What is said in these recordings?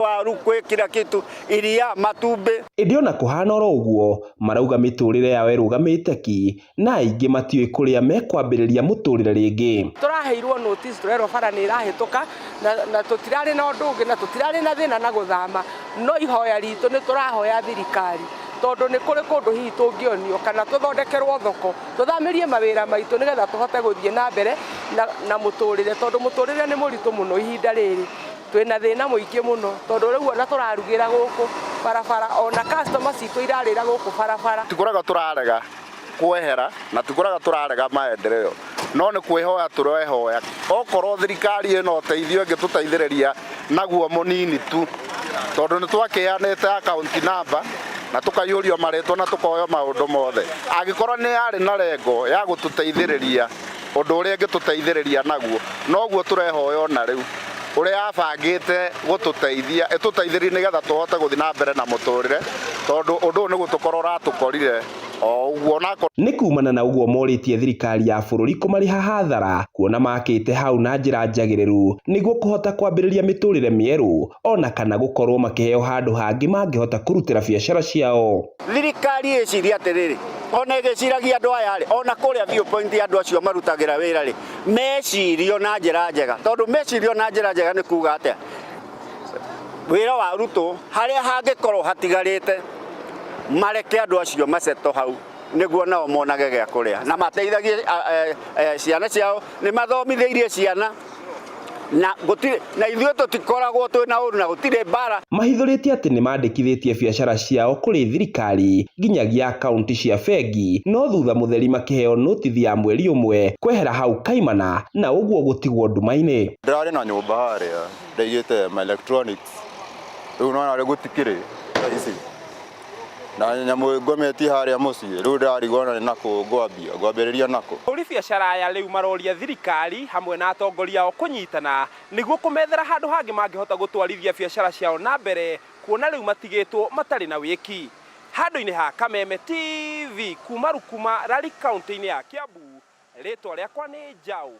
Waru, kwĩ kila kitu, iria, matumbĩ. Ĩndĩ ona kũhana oro ũguo, marauga mĩtũrĩre yao ĩrũgamĩte ki na aingĩ matiũĩ kũrĩa mekwambĩrĩria mũtũrĩre rĩngĩ. Tũraheirwo notice, tũrerwo bara nĩ ĩrahĩtũka na tũtirarĩ na ũndũ ũngĩ na tũtirarĩ na thĩna na gũthama, no ihoya ritũ nĩ tũrahoya thirikari, tondũ nĩ kũrĩ kũndũ hihi tũngĩonio kana tũthondekerwo thoko, tũthamĩrie mawĩra maitũ nĩgetha tũhote gũthiĩ na mbere na mũtũrĩre, tondũ mũtũrĩre nĩ mũritũ mũno ihinda rĩrĩ. Twĩna thĩna mũingĩ mũno, tondũ rĩu ona tũrarugĩra gũkũ barabara, ona customer citũ irarĩra gũkũ barabara. Tikũrega tũrarega kwehera na tikũrega tũrarega maendeleo, no nĩ kwĩhoya tũrehoya okorwo thirikari ĩno ũteithio ĩngĩtũteithĩrĩria naguo mũnini tu, tondũ nĩ twakĩanĩte account number na tũkaiyũrio marĩtwa na tũkoyo maũndũ mothe. Angĩkorwo nĩ yarĩ na lengo ya gũtũteithĩrĩria ũndũ ũrĩa ĩngĩtũteithĩrĩria naguo, noguo tũrehoya ona rĩu ũrĩa yabangĩte gũtũteithia ĩtũteithĩrĩrie nĩgetha tũhote gũthiĩ na mbere na mũtũrĩre, tondũ ũndũ ũyũ nĩ gũtũkora ũratũkorire o ũguo. Nĩ kumana na ũguo morĩtie thirikari ya bũrũri kũmarĩha hathara, kuona makĩte hau na njĩra njagĩrĩru nĩguo kũhota kwambĩrĩria mĩtũrĩre mĩerũ, ona kana gũkorwo makĩheo handũ hangĩ mangĩhota kũrutĩra biacara ciao. Thirikari ĩcirie atĩrĩrĩ, ona ĩgĩciragia andũ aya rĩ, ona kũrĩa viewpoint andũ acio marutagĩra wĩra rĩ, mecirio na njĩra njega, tondũ mecirio na njĩra njega nĩ kuga atĩa, wĩra warutwo harĩa hangĩkorwo hatigarĩte, mareke andũ acio maceto hau nĩguo nao monage gĩa kũrĩa na mateithagie ciana ciao. Nĩ mathomithĩirie ciana na gũtirĩ na ithuĩ tũtikoragwo twĩna ũru na gũtirĩ mbara. Mahithũrĩtie atĩ nĩ mandĩkithĩtie biacara ciao kũrĩ thirikari nginyagia akaunti cia bengi, no thutha mũtheri makĩheo notithi ya mweri ũmwe kwehera hau kaimana na ũguo gũtigwo nduma-inĩ. Ndĩrarĩ na nyũmba harĩa ndaigĩte ma electronics, rĩu nona rĩ gũtikĩrĩ thaa ici, na nyamũ ngometie harĩa mũciĩ, rĩu ndĩrarigwo na nĩ nakũ ngwambia, ngwambĩrĩria nakũ. Ahũri biacara aya rĩu maroria thirikari hamwe na atongoria ao kũnyitana nĩguo kũmethera handũ hangĩ mangĩhota gũtwarithia biacara ciao na mbere, kuona rĩu matigĩtwo matarĩ na wĩki. Handũ-inĩ ha Kameme TV kuma Rukuma, Rari, kaunti-inĩ ya Kiambu, rĩtwa rĩakwa nĩ Njaũ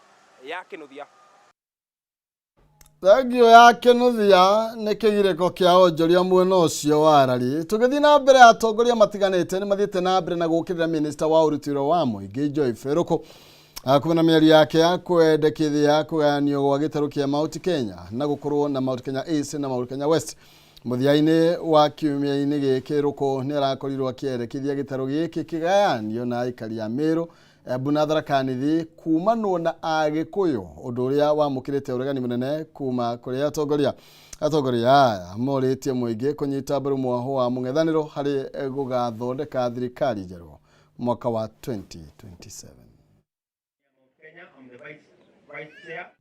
ya Kĩnuthia. Thengio ya Kĩnuthia nĩ kĩgirĩko kĩa onjoria mwena ũcio wa Rari. Tũgĩthiĩ na mbere, atongoria matiganĩte nĩ mathiĩte na mbere na gũkĩrĩra minista wa ũruti wĩra wa mũingĩ Joy Ferũkũ kuma na mĩario yake ya kwendekithia kũgayanio gwa gĩtarũ kĩa Mount Kenya na gũkorwo na Mount Kenya East na Mount Kenya West. Mũthia-inĩ wa kiumia-inĩ gĩkĩ, Rũkũ nĩ arakorirwo akĩendekithia gĩtarũ gĩkĩ kĩgayanio na aikari a Meru, Embu na Tharaka Nithi kumanwo na Agĩkũyũ, ũndũ ũrĩa wamũkĩrĩte ũregani mũnene kuma kũrĩ atongoria. Atongoria aya morĩtie mũingĩ kũnyita mbaru mwahũ wa mũng'ethanĩro harĩ gũgathondeka thirikari njerũ mwaka wa 2027.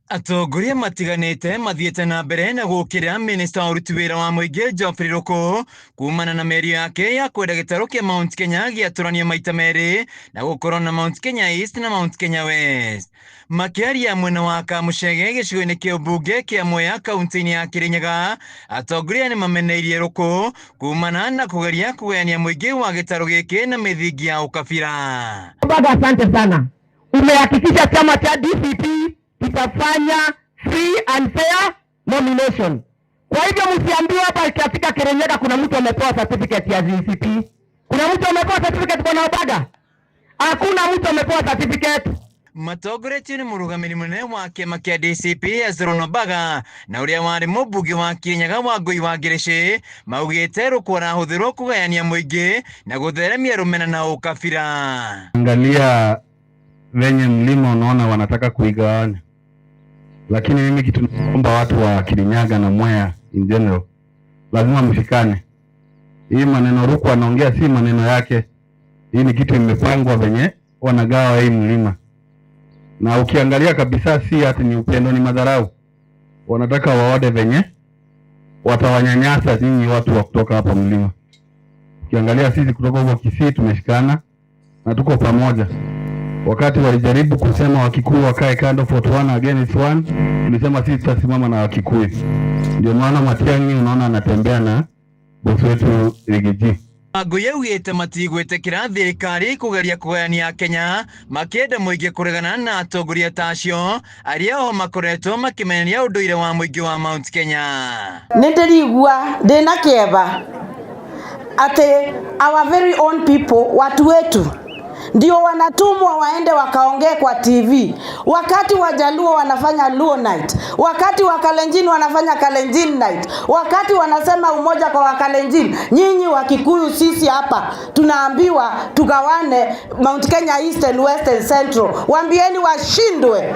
Atongoria matiganĩte mathiĩte na mbere na gũkĩrĩra minista wa ũruti wĩra wa mũingĩ Geoffrey Ruku kumana na mĩario yake ya kwenda gĩtarũ kĩa Mount Kenya gĩatũranio maita merĩ na gũkorwo na Mount Kenya East na Mount Kenya West. Makĩaria mwena wa Kamuchege gĩcigo-inĩ kĩa ũmbunge kĩa Mwea kaunti-inĩ ya Kirinyaga, atongoria nĩ mameneirie Ruku kumana na kũgeria kũgayania mũingĩ wa gĩtarũ gĩkĩ na mĩthingi ya ũkabira. Baba, asante sana, umehakikisha chama cha DCP kitafanya free and fair nomination. Kwa hivyo msiambiwe hapa katika Kirinyaga kuna mtu amepewa certificate ya DCP. Kuna mtu amepewa certificate, bwana Obaga? Hakuna mtu amepewa certificate. Matongoretio nĩ mũrũgamĩrĩri mũnene wa kĩama kĩa DCP Hezron Obaga na ũrĩa warĩ mũmbunge wa Kirinyaga Wangũi wa Ngĩrĩcĩ, maugĩte Ruku arahũthĩrwo kũgayania mũingĩ na gũtheremia rũmena na ũkabira. Angalia venye mlima, unaona wanataka kuigawanya, lakini mimi kitu naomba watu wa Kirinyaga na Mwea in general, lazima mshikane. Hii maneno Ruku anaongea si maneno yake, hii ni kitu imepangwa venye wanagawa hii mlima, na ukiangalia kabisa si ati ni upendo, ni madharau. Wanataka waode venye watawanyanyasa nyinyi watu wa kutoka hapa mlima. Ukiangalia sisi kutoka huko Kisii tumeshikana na tuko pamoja. Wakati walijaribu kusema Wakikuyu wakae kando, 41 against 1, tulisema sisi tutasimama na Wakikuyu. Ndio maana Matiang'i unaona anatembea na bosi wetu Riggy G. Wangui augĩte matigwĩtĩkĩra thirikari kũgeria kũgayania Akenya makĩenda mũingĩ kũregana na atongoria ta acio arĩa oho makoretwo makĩmeneria ũndũire wa mũingĩ wa Mount Kenya. Nĩ ndĩrigua ndĩna kĩeva atĩ our very own people, watu wetu ndio wanatumwa waende wakaongee kwa TV wakati Wajaluo wanafanya Luo night, wakati wa Kalenjin wanafanya Kalenjin night, wakati wanasema umoja kwa Wakalenjin. Nyinyi Wakikuyu sisi hapa tunaambiwa tugawane Mount Kenya East and West and Central. Waambieni washindwe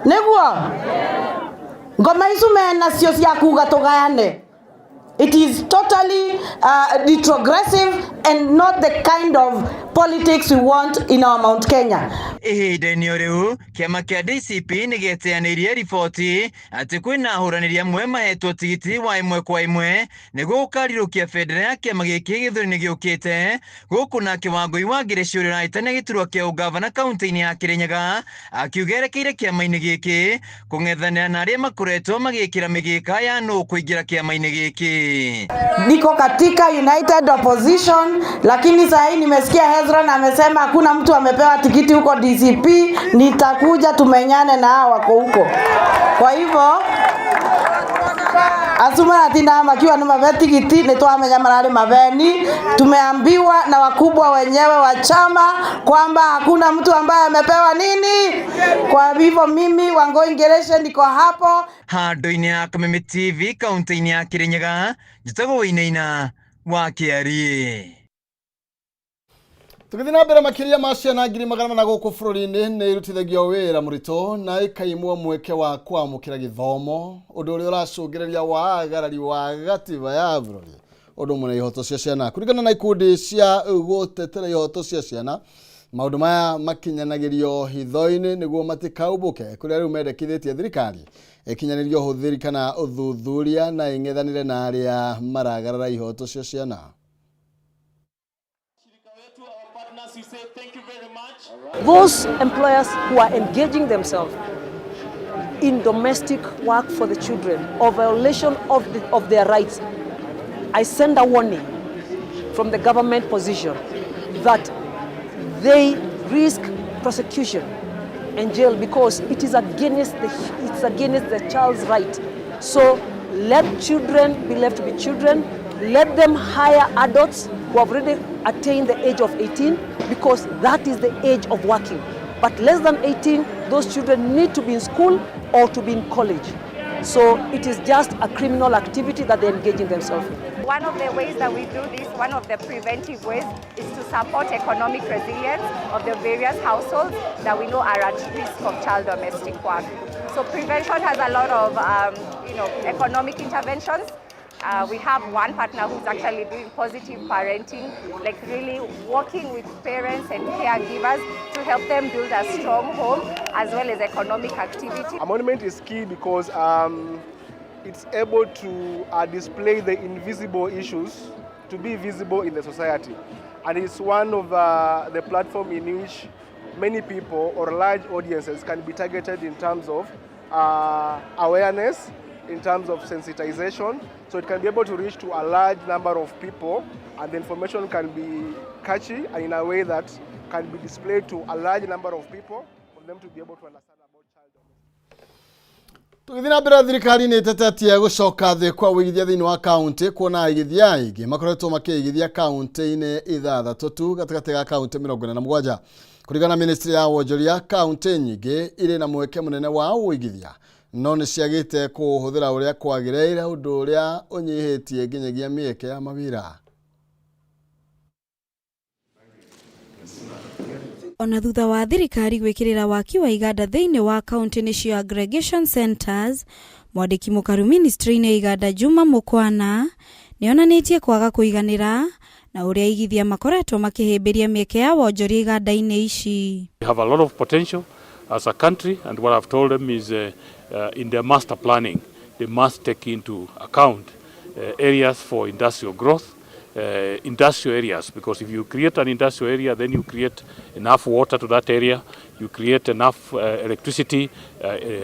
niguo ngoma icu mena cio cia kuga tugayane. It is totally retrogressive and not the kind of politics we want in our Mount Kenya. Ihinda-inĩ o rĩu kĩama kĩa DCP nĩ gĩteanĩirie riboti atĩ kwĩna ahũranĩri amwe mahetwo tigiti wa ĩmwe kwa ĩmwe nĩguo gũkarirũkia bendera ya kĩama gĩkĩ gĩthurano gĩũkĩte gũkũ nake Wangui wa Ngĩrĩci ũrĩa ũrahĩtania gĩturwa kĩa ũngavana kaunti-inĩ ya Kĩrĩnyaga akiuga erekeire kĩama-inĩ gĩkĩ kũng'ethanĩra na arĩa makoretwo magĩkĩra mĩgĩka ya nũ kũingĩra kĩama-inĩ gĩkĩ. Niko katika United Opposition, lakini saa hii nimesikia Hezron amesema hakuna mtu amepewa tikiti huko DCP. Nitakuja tumenyane na hao wako huko. Kwa hivyo acu maratindaga makiuga nĩ mabe tigiti nĩ twamenya mararĩ mabeni. Tumeambiwa na wakubwa wenyewe wa chama kwamba hakuna mtu ambaye amepewa nini. Kwa hivyo mimi Wangui Ngirici niko hapo. Handũ-inĩ ya Kameme TV kaunti-inĩ ya Kĩrĩnyaga njĩtagwo Wainaina wa Kĩariĩ. Tũgĩthiĩ na mbere makĩria ma ciana 400,000 gũkũ bũrũri-inĩ nĩ irutithagio wĩra mũritũ na ikaimwo mweke wa kwamũkĩra gĩthomo ũndũ ũrĩa ũracũngĩrĩria wagarari wa gatiba ya bũrũri ũndũ ũmwe na ihoto cia ciana kũringana na ikundi cia gũtetera ihoto cia ciana maũndũ maya makinyanagĩrio hitho-inĩ nĩguo matikaumbũke kũrĩa rĩu mendekithĩtie thirikari ĩkinyanĩrie ũhũthĩri kana ũthuthuria na ĩng'ethanĩre na arĩa maragarara ihoto cia ciana. Those employers who are engaging themselves in domestic work for the children or violation of their rights, I send a warning from the government position that they risk prosecution and jail because it is against the child's right. So let children be left to be children. Let them hire adults who have already attained the age of 18, because that is the age of working. But less than 18, those children need to be in school or to be in college. So it is just a criminal activity that they engage in themselves in. One of the ways that we do this, one of the preventive ways, is to support economic resilience of the various households that we know are at risk of child domestic work. So prevention has a lot of economic interventions. We have one partner who's actually doing positive parenting, like really working with parents and caregivers to help them build a strong home as well as economic activity. A monument is key because it's able to display the invisible issues to be visible in the society. And it's one of the platform in which many people or large audiences can be targeted in terms of awareness, in terms of sensitization, so it can be able to reach to a large number of people, and the information can be catchy and in a way that can be displayed to a large number of people for them to be able to understand about child. Tũgĩthiĩ na mbere thirikari nĩ ĩtetetie gũcoka thĩ kwa ũigithia thĩinĩ wa kaunti kuona aigithia aingĩ makoretwo makĩigithia kaunti-inĩ ithathatũ tu gatagatĩ ga kaunti 47 kũringana na ministry ya wonjoria kaunti nyingĩ irĩ na mweke mũnene wa ũigithia no nĩ ciagĩte kũũhũthĩra ũrĩa kwagĩrĩire ũndũ ũrĩa ũnyihĩtie nginyagia mĩeke ya mawĩra. Ona thutha wa thirikari gwikirira waki wa iganda thiini wa kaunti nicio aggregation centers, mwandiki mukaru ministry-ini ya iganda Juma Mukwana nionanitie kwaga kuiganira na uria igithia makoretwo makihimbiria mieke ya wonjoria iganda-ini ici. We have a lot of potential as a country, and what I've told them is in their master planning they must take into account areas for industrial growth, industrial areas, because if you create an industrial area, then you create enough water to that area, you create enough electricity,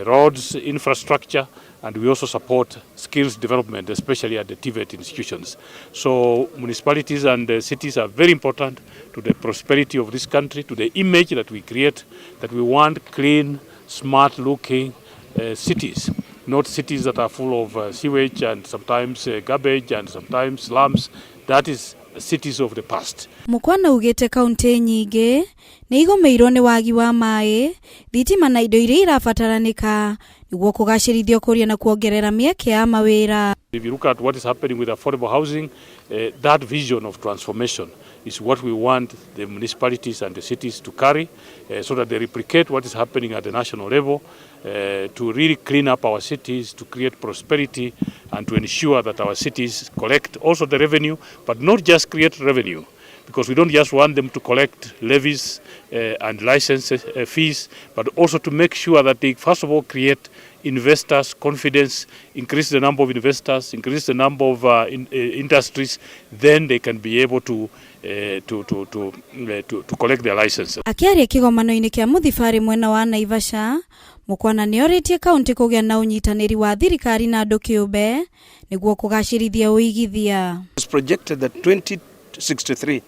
roads, infrastructure, And we also support skills development, especially at the TVET institutions. So municipalities and cities are very important to the prosperity of this country, to the image that we create, that we want clean, smart-looking cities, not cities that are full of sewage and sometimes garbage and sometimes slums. That is cities of the past. Mukwana augĩte kaunti nyingĩ nĩ igũmĩirwo nĩ wagi wa maĩ, thitima na indo iria irabataranĩka nĩguo kũgacĩrithia ũkũria na kuongerera mĩeke ya mawĩra. If you look at what is happening with affordable housing, that vision of transformation is what we want the municipalities and the cities to carry so that they replicate what is happening at the national level to really clean up our cities, to create prosperity and to ensure that our cities collect also the revenue, but not just create revenue, because we don't just want them to collect levies and license fees, but also to make sure that they first of all create investors' confidence, increase the number of investors, increase the number of industries, then they can be able to collect their licenses. Akĩaria kĩgomano-inĩ kĩa Mũthibarĩ mwena wa Naivasha, Mukwana nĩorĩtie kaunti kũgĩa na ũnyitanĩri wa thirikari na andũ kĩũmbe nĩguo kũgacĩrithia ũigithia. It's projected that 2063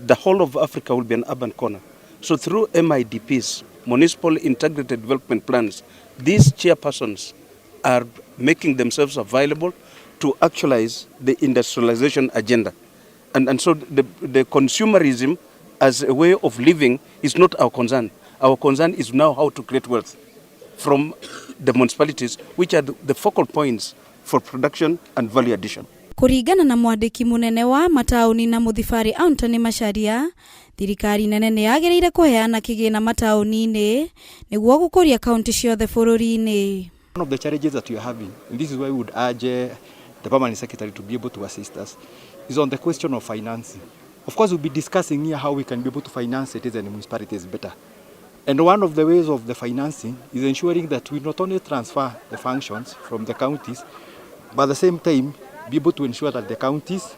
the whole of Africa will be an urban corner. So through MIDPs, Municipal Integrated Development Plans, these chairpersons are making themselves available to actualize the industrialization agenda. And so the consumerism as a way of living is not our concern. Our concern is now how to create wealth from the municipalities, which are the focal points for production and value addition. Kũringana na mwandĩki mũnene wa mataũni na Mũthibarĩ Anthony Macharia, thirikari nene nĩ yagĩrĩire kũheana kĩgĩna mataũni-inĩ nĩguo gũkũria kaunti ciothe bũrũri-inĩ. One of the challenges that we are having, and this is why we would urge the permanent secretary to be able to assist us, is on the question of financing. Of course, we'll be discussing here how we can be able to finance cities and municipalities better. And one of the ways of the financing is ensuring that we not only transfer the functions from the counties, but at the same time be able to ensure that the counties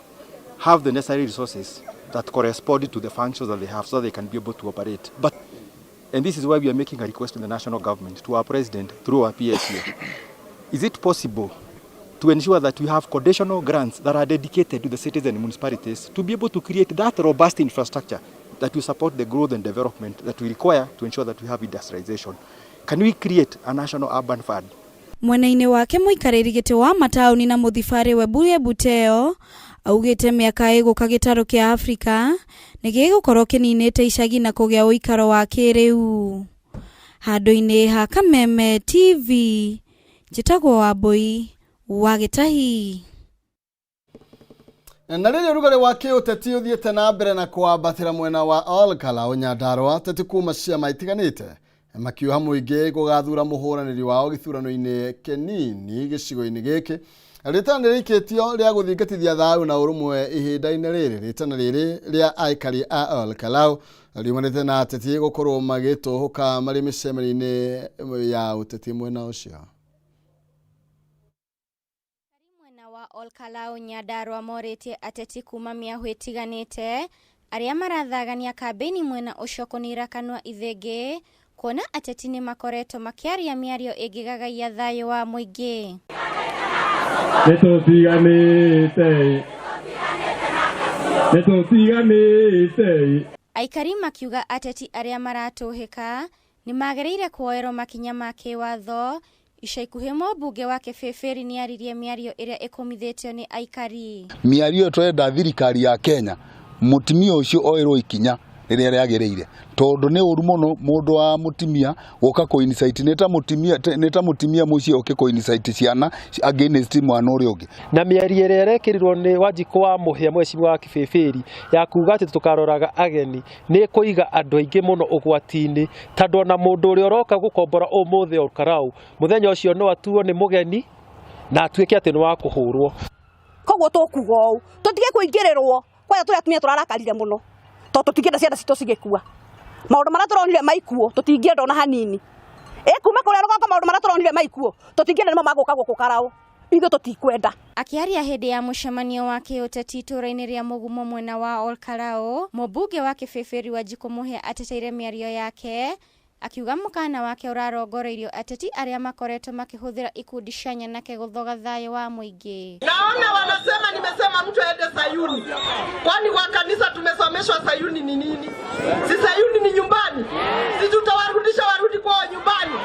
have the necessary resources that correspond to the functions that they have so they can be able to operate. And this is why we are making a request to the national government, to our president, through our PSU. Is it possible to ensure that we have conditional grants that are dedicated to the cities and municipalities to be able to create that robust infrastructure that will support the growth and development that we require to ensure that we have industrialization? Can we create a national urban fund? Mwena-inĩ wake mũikarĩri gĩtĩ wa mataũni na Mũthibarĩ Webuye Buteo augĩte mĩaka ĩgũka gĩtarũ kĩa Afrika nĩ gĩgũkorwo kĩninĩte icagi na kũgĩa ũikaro wa kĩrĩu. Handũ-inĩ ha Kameme TV, njĩtagwo Wambui wa Gĩtahi. Na rĩrĩ ũrugarĩ wa kĩũteti ũthiĩte na mbere na kwambatĩra mwena wa Olkalau Nyandarua, ateti kuma ciama itiganĩte makiuha mũingĩ gũgathura mũhũranĩri wao gĩthurano-inĩ kĩnini gĩcigo-inĩ gĩkĩ. Rĩtana nĩ rĩikĩtio rĩa gũthingatithia thayũ na ũrũmwe ihinda-inĩ rĩrĩ. Rĩtana rĩrĩ rĩa aikari a Olkalau riumanĩte na ateti gũkorwo magĩtũhũka marĩ mĩcemanio-inĩ ya ũteti mwena ũcio. Mwena wa Olkalau Nyandarua morĩtie ateti kuma mĩahũ ĩtiganĩte arĩa marathagania kambĩini mwena ũcio kũnira kanua ithĩngĩ kuona ateti nĩ makoretwo makĩaria mĩario ĩngĩgagaia thayũ wa mũingĩ. Nĩtũtiganĩte, nĩtũtiganĩte. Aikari makiuga ateti arĩa maratũhĩka nĩ magĩrĩire kuoerwo makinya ma kĩwatho. Ica ikuhĩ mũmbunge wa Kĩbĩbĩri nĩaririe mĩario ĩrĩa ĩkũmithĩtio nĩ aikari. Mĩario ĩyo tũrenda thirikari ya Kenya mũtumia ũcio oerwo ikinya rĩrĩa rĩagĩrĩire, tondũ nĩ ũru mũno mũndũ wa mũtumia gũka kũ incite, nĩ ta mũtumia mũciĩ ũke kũ incite ciana against mwana ũrĩa ũngĩ. Na mĩario ĩrĩa ĩrekĩrirwo nĩ Wanjikũ wa Mũhĩa mheshimiwa wa Kĩbĩbĩri ya kuga atĩ tũkaroraga ageni nĩ ĩkũiga andũ aingĩ mũno ũgwati-inĩ, tondũ ona mũndũ ũrĩa ũroka gũkombora ũmũthĩ Olkalau mũthenya ũcio no atuo nĩ mũgeni na atuĩke atĩ nĩ wa kũhũrwo. Koguo tũkuga ũũ, tũtige kũingĩrĩrwo kwanja tũrĩ atumia tũrarakarire mũno tondũ tũtingĩenda ciana citũ cigĩkua. Maũndũ marĩa tũronire maikuo tũtingĩenda ona hanini. Ĩ kuma kũrĩa rũgongo maũndũ marĩa tũronire maikuo tũtingĩenda nĩmo magũka gũkũ Karau, ithuĩ tũtikwenda. Akĩaria hĩndĩ ya mũcemanio wa kĩũteti itũũra-inĩ rĩa Mũgumo mwena wa Olkalau, mũmbunge wa Kĩbĩbĩri Wanjikũ Mũhĩa ateteire mĩario yake Akiuga mũkana wake ũrarongoreirio ateti arĩa makoretwo makĩhũthĩra ikundi cia nyanake gũthoga thayũ wa mũingĩ. Naona wanasema nimesema mtu aende Sayuni. Kwani kwa kanisa tumesomeshwa Sayuni ni nini? Si Sayuni ni nyumbani? Si tutawarudisha warudi kwao nyumbani?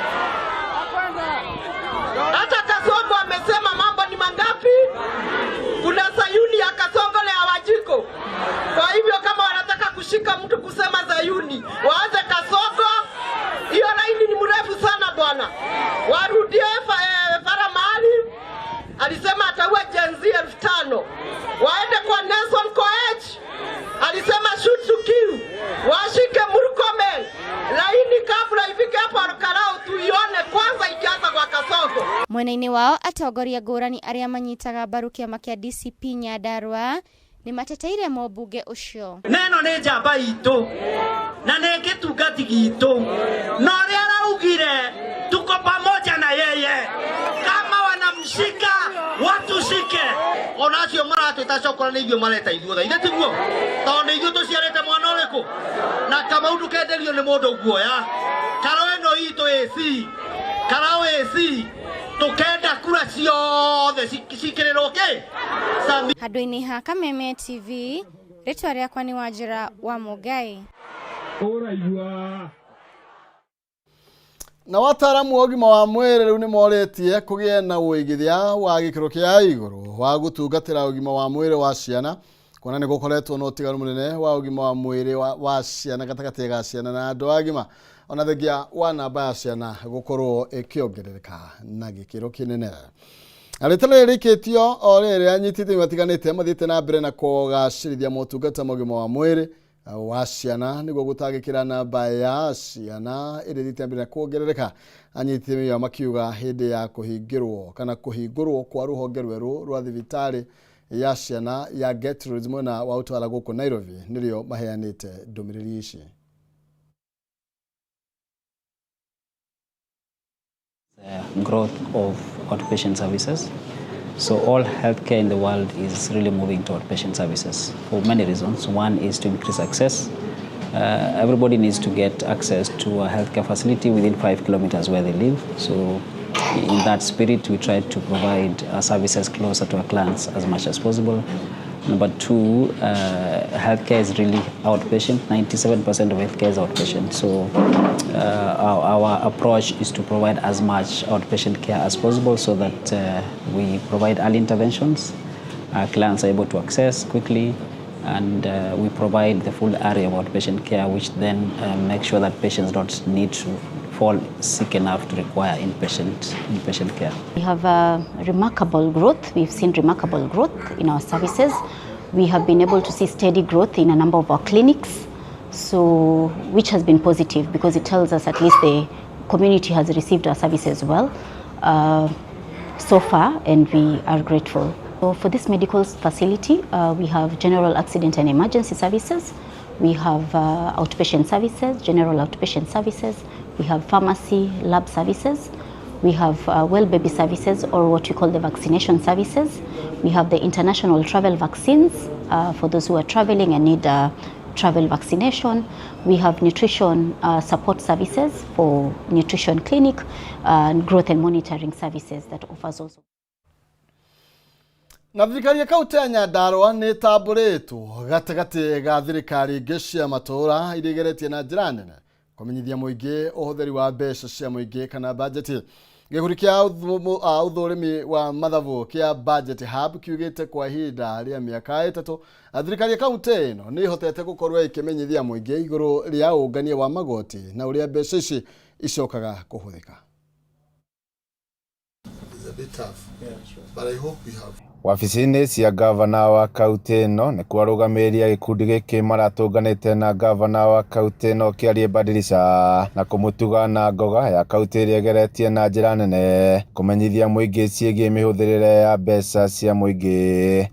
Hata Kasongo amesema mambo ni mangapi? Kuna Sayuni ya Kasongo na ya Wajiko. Kwa hivyo kama wanataka kushika mtu kusema Sayuni, waanze Kasongo. Hiyo laini ni mrefu sana bwana. Warudie Farah Maalim alisema ataua Gen Z 5,000. Waende kwa Nelson Koech alisema shoot to kill. Washike Murkomen. Laini kabla ifike hapo Olkalou tuione kwanza ikianza kwa Kasongo. Mwena-inĩ wao atongoria ngũrani arĩa manyitaga mbaru kĩama kĩa DCP Nyandarua nĩ mateteire mũmbunge ũcio. Neno nĩ njamba itũ na nĩ gĩtungati gitũ, na ũrĩa araugire tuko pamoja na yeye, kama wanamshika watushike. Ona acio maratwĩta cokora nĩ ithuĩ mareta ithuothe, ithe tiguo? Tondũ nĩ ithuĩ tũciarĩte mwana ũrĩkũ? Na Kamau ndũkenderio nĩ mũndũ guoya. Karo ĩno itũ AC, Karau AC, tũkenda kura ciothe cikĩrĩrwo kĩ? Sami. Handũ-inĩ ha Kameme TV, rĩtwa rĩakwa nĩ Wanjĩra wa Mũngai. Ũraigua. Na wataaramu wa ũgima wa mwĩrĩ rĩu nĩ morĩtie kũgĩe na ũigithia wa gĩkĩro kĩa igũrũ wa gũtungatĩra ũgima wa mwĩrĩ wa ciana, kuona nĩ gũkoretwo na ũtiganu mũnene wa ũgima wa mwĩrĩ wa ciana gatagatĩ ga ciana na andũ agima, ona thengia wa namba ya ciana gũkorwo ĩkĩongerereka na gĩkĩro kĩnene. Na rĩtana rĩrĩ rĩikĩtio o rĩrĩ anyiti itemi matiganĩte mathiĩte na mbere na kũgacĩrithia motungata ma ũgima wa mwĩrĩ wa ciana nĩguo gũtangĩkĩra namba ya ciana ĩrĩa ĩthiĩte na mbere na kuongerereka. Anyiti itemi aya makiuga hĩndĩ ya kũhingĩrwo kana kũhingũrwo kwa rũhonge rwerũ rwa thibitarĩ ya ciana ya Gertrudes mwena wa Utawala gũkũ Nairobi nĩrĩo maheanĩte ndũmĩrĩri ici. The growth of outpatient services. So all healthcare in the world is really moving to outpatient services for many reasons. One is to increase access. Everybody needs to get access to a healthcare facility within 5 kilometers where they live. So in that spirit, we try to provide services closer to our clients as much as possible. Number two, healthcare is really outpatient. 97% of healthcare is outpatient. So our approach is to provide as much outpatient care as possible so that we provide early interventions, our clients are able to access quickly, and we provide the full area of outpatient care, which then makes sure that patients don't need to fall sick enough to require inpatient care. We have a remarkable growth. We've seen remarkable growth in our services. We have been able to see steady growth in a number of our clinics, so which has been positive because it tells us at least the community has received our services well so far, and we are grateful. So for this medical facility, we have general accident and emergency services, we have outpatient services, general outpatient services, we have pharmacy, lab services, we have well baby services, or what we call the vaccination services. We have the international travel vaccines for those who are traveling and need travel vaccination. We have nutrition support services for nutrition clinic, and growth and monitoring services that offers also. Na thirikari ya kaunti ya Nyandarua nĩ ĩtambũrĩtwo gatagatĩ ga thirikari ingĩ cia matũũra iria igeretie na njĩra nene kũmenyithia mũingĩ ũhũthĩri wa mbeca cia mũingĩ kana bajeti. Gĩkundi kĩa ũthũrimi wa mathabu kĩa Budget Hub kiugĩte kwa ihinda rĩa mĩaka 3 thirikari ya kaunti ĩno nĩ ĩhotete gũkorwo ĩkĩmenyithia mũingĩ igũrũ rĩa ũngania wa magoti na ũrĩa mbeca ici icokaga kũhũthĩka. It's a bit tough. Yeah, sure. But I hope we have. Wabici-inĩ cia gavana wa kaunti ĩno nĩkuo arũgamĩrĩri a gĩkundi gĩkĩ maratũnganĩte na gavana wa kaunti ĩno Kĩarie Badilisha na kũmũtuga na ngoga ya kaunti ĩrĩa ĩgeretie na njĩra nene kũmenyithia mũingĩ ciĩgiĩ mĩhũthĩrĩre ya mbeca cia mũingĩ.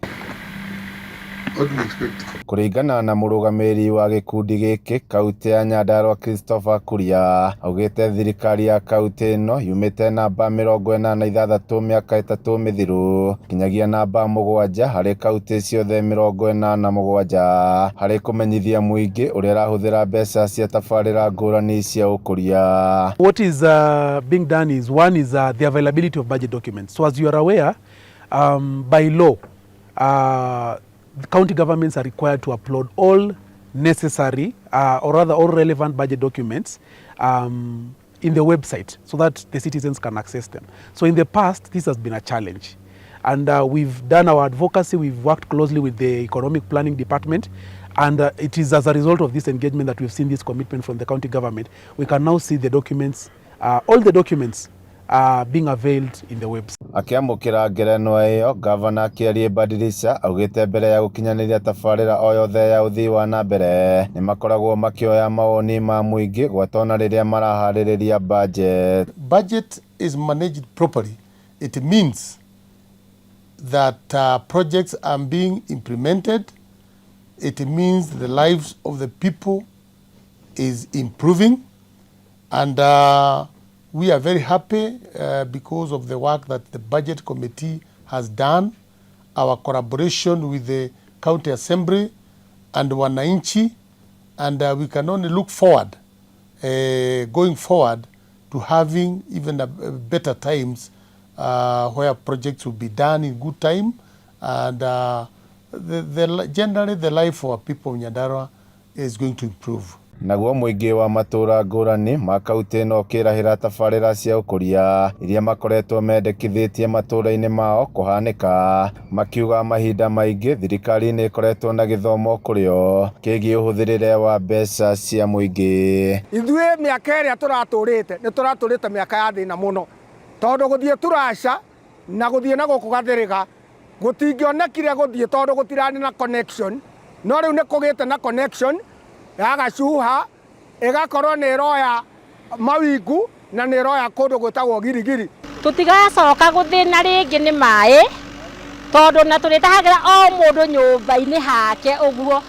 What do we expect? Kũringana na mũrũgamĩrĩri wa gĩkundi gĩkĩ kaunti ya Nyandarua Christopher Kuria augĩte thirikari ya kaunti ĩno yumĩte namba 86 mĩaka 3 mĩthiru nginyagia namba 7 harĩ kaunti ciothe 87 harĩ kũmenyithia mũingĩ ũrĩa ĩrahũthĩra mbeca cia tabarĩra ngũrani cia ũkũria. What is being done is, one is the availability of budget documents. So as you are aware, by law, the county governments are required to upload all necessary, or rather all relevant budget documents in the website so that the citizens can access them. So in the past, this has been a challenge. And we've done our advocacy, we've worked closely with the Economic Planning Department, and it is as a result of this engagement that we've seen this commitment from the county government. We can now see the documents, all the documents being availed in the website. Akĩamũkĩra ngerenwa ĩyo, Gavana Kĩarie Badilisha augĩte mbere ya gũkinyanĩria tabarĩra o yothe ya ũthii wa na mbere nĩmakoragwo makĩoya mawoni ma mũingĩ gwata ona rĩrĩa maraharĩrĩria budget. Budget is managed properly. It means that projects are being implemented. It means the lives of the people is improving, and we are very happy because of the work that the budget committee has done, our collaboration with the county assembly and wananchi, and we can only look forward, going forward, to having even a better times where projects will be done in good time, and generally the life for people in Nyandarua is going to improve. Naguo mũingĩ wa matũra ngũrani ma kaunti ĩno ũkĩrahĩra tabarĩra cia ũkũria iria makoretwo mendekithĩtie matũra-inĩ mao kũhanĩka, makiuga mahinda maingĩ thirikari nĩ ĩkoretwo na gĩthomo kũrĩo kĩgiĩ ũhũthĩrĩre wa mbeca cia mũingĩ. Ithuĩ mĩaka ĩrĩa tũratũrĩte nĩ tũratũrĩte mĩaka ya thĩna mũno, tondũ gũthiĩ Turaca na gũthiĩ na gũkũ Gathĩrĩga gũtingĩonekire gũthiĩ tondũ gũtirarĩ na connection, no rĩu nĩ kũgĩte na connection ya Gacuha ĩgakorwo nĩ ĩroya Mawingu na nĩ ĩroya kũndũ gwĩtagwo Girigiri. Tũtigacoka gũthĩna rĩngĩ nĩ maĩ, tondũ na tũrĩtahagĩra o mũndũ nyũmba-inĩ hake ũguo,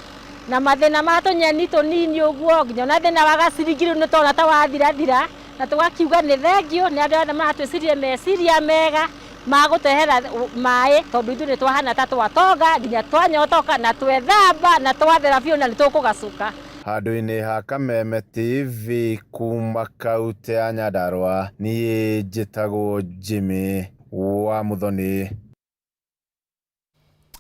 na mathĩna ma tũnyeni tũnini ũguo, nginya ona thĩna wa gaciringi rĩu nĩ tũrona ta wathirathira, na tũgakiuga nĩ thengiũ nĩ andũ othe maratwĩciria meciria mega ma gũtehera maĩ, tondũ ithuĩ nĩ twahana ta twatonga nginya twanyotoka na twethamba na twathera biũ na nĩ tũkũgacuka. Handũ-inĩ ha Kameme TV kuma kaunti ya Nyandarua, niĩ njĩtagwo Jimmy wa Muthoni.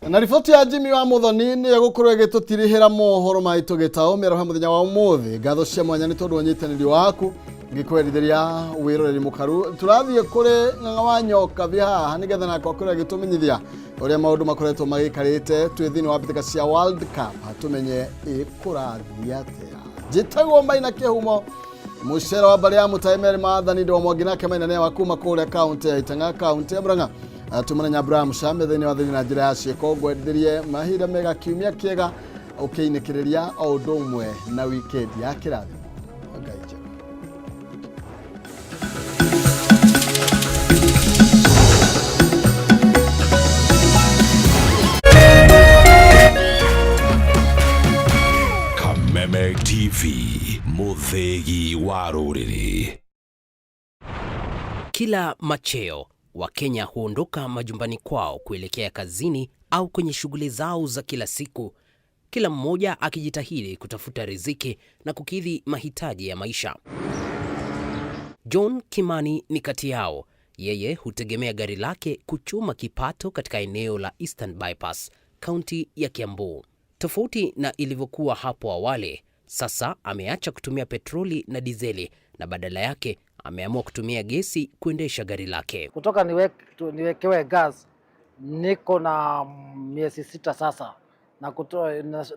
Na riboti ya Jimmy wa Muthoni nĩ ĩgũkorwo ĩgĩtũtirihĩra mohoro maitũ gĩtaũ mĩaraho mũthenya wa ũmũthĩ. Ngatho cia mwanya nĩ tondũ wa ũnyitanĩri waku ngĩkwerithĩria wĩroreri mũkaru. Tũrathiĩ kũrĩ Ng'ang'a wa Nyokabi haha nĩgetha nake akorwo agĩtũmenyithia ũrĩa maũndũ makoretwo magĩikarĩte twĩ thĩinĩ wa mbĩtĩka cia World Cup, tũmenye ĩkũrathiĩ atĩa. Njĩtagwo Maina Kĩhumo, mũcere wa mbarĩ ya Mũtaĩ Mary Maathani ndĩ wa Mwangi nake Maina nĩ wa kuma kũrĩa kaunti ya Itang'a, kaunti ya Murang'a. Tumana Abraham Shame thĩinĩ wa thĩinĩ na njĩra ya ciĩko ngwendithĩrie mahinda mega, kiumia kĩega ũkĩinĩkĩrĩria o ũndũ ũmwe na weekend ya kĩrathimo. Ngai njega. Kameme TV, mũthĩgi wa rũrĩrĩ. Kila macheo Wakenya huondoka majumbani kwao kuelekea kazini au kwenye shughuli zao za kila siku, kila mmoja akijitahidi kutafuta riziki na kukidhi mahitaji ya maisha. John Kimani ni kati yao. Yeye hutegemea gari lake kuchuma kipato katika eneo la Eastern Bypass, kaunti ya Kiambu. Tofauti na ilivyokuwa hapo awali, sasa ameacha kutumia petroli na dizeli na badala yake ameamua kutumia gesi kuendesha gari lake. Kutoka niwekewe gas niko na miezi 6 sasa,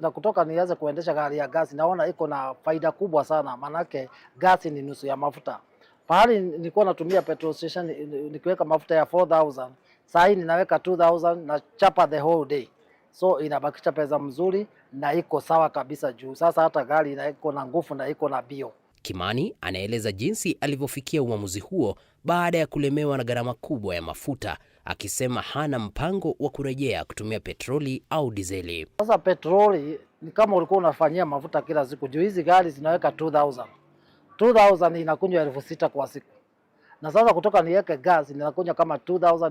na kutoka nianze kuendesha gari ya gas naona iko na faida kubwa sana, manake gasi ni nusu ya mafuta. Pahali nilikuwa natumia petrol station nikiweka mafuta ya 4000, saa hii ninaweka 2000 na chapa the whole day. So inabakisha pesa mzuri na iko sawa kabisa juu sasa hata gari iko na nguvu na iko na bio. Kimani anaeleza jinsi alivyofikia uamuzi huo baada ya kulemewa na gharama kubwa ya mafuta akisema hana mpango wa kurejea kutumia petroli au dizeli. Sasa petroli ni kama ulikuwa unafanyia mafuta kila siku, juu hizi gari zinaweka 2000 2000 inakunywa 6,000 kwa siku, na sasa kutoka niweke gas ninakunywa kama 2000.